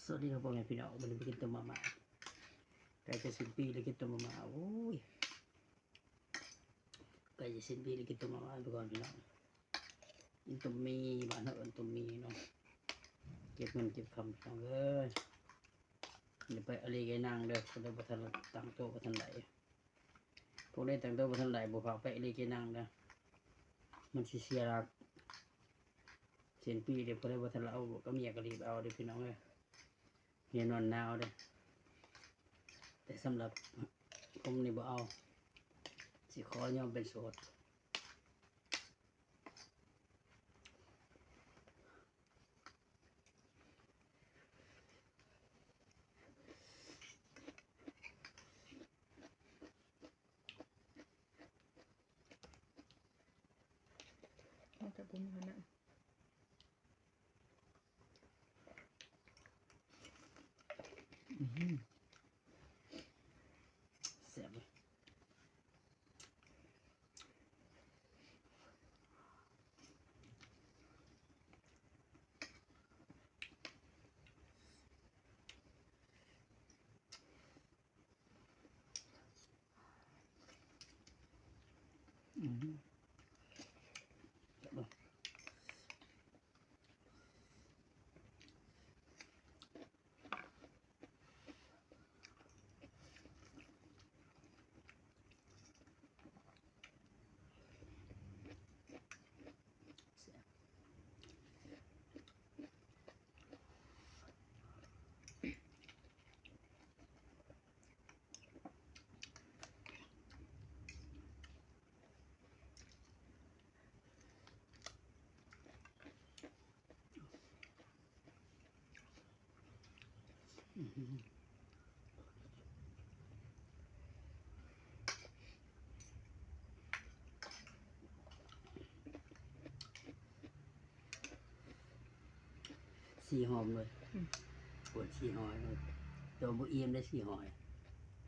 ສະຫວັດດີຄັບພໍ່ແມ່ພີ່ນ້ອງ ມື້ນີ້ມາກິນຕົ້ມມາມ່າ ໃກ້ຈະສິ້ນປີແລ້ວ ກິນຕົ້ມມາມ່າ ໂອ້ຍ ໃກ້ຈະສິ້ນປີແລ້ວ ກິນຕົ້ມມາມ່າໄປກ່ອນພີ່ນ້ອງ. ກິນຕົ້ມໝີ່ ບ້ານເຮົາເອີ້ນຕົ້ມໝີ່ເນາະ ເກັບເງິນເກັບຄຳພີ່ນ້ອງເອີຍ. ຢ່າໄປອາລີການາງເດີ ຜູ້ໃດບໍ່ທັນຕັ້ງໂຕບໍ່ທັນໄດ້ ພວກໃດຕັ້ງໂຕບໍ່ທັນໄດ້ ບໍ່ພາກໄປອາລີການາງເດີ ມັນຊິເສຍຫຼັກ. ສິ້ນປີເດ ຜູ້ໃດບໍ່ທັນລະເອົາລູກກັບເມຍກໍລີບເອົາເດີພີ່ນ້ອງເອີຍ ຢ່ານອນໜາວເດີ. ແຕ່ສຳລັບຜົມນີ້ບໍ່ເອົາ ຊິຂໍຍອມເປັນໂສດ. ເອົາແຕ່ຜົມຫັ້ນນະ ອືມ ແຊບເວີຍ. ອືມ ແຊບເວີຍ. ສີ່ຫໍ່ເລີຍ ອືມ ເປີດສີ່ຫໍ່ເລີຍ ໂຕບໍ່ອີ່ມໄດ້ສີ່ຫໍ່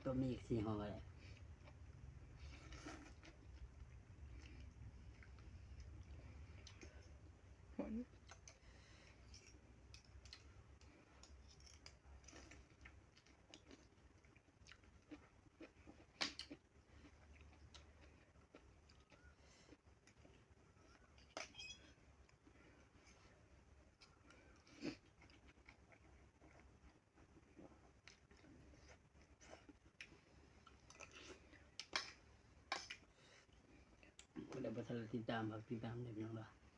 ໂຕມີອີກສີ່ຫໍ່ແຫຼະ. ຜູ້ໃດບໍ່ທັນໄດ້ຕິດຕາມ ຝາກຕິດຕາມເດີພີ່ນ້ອງເດີ.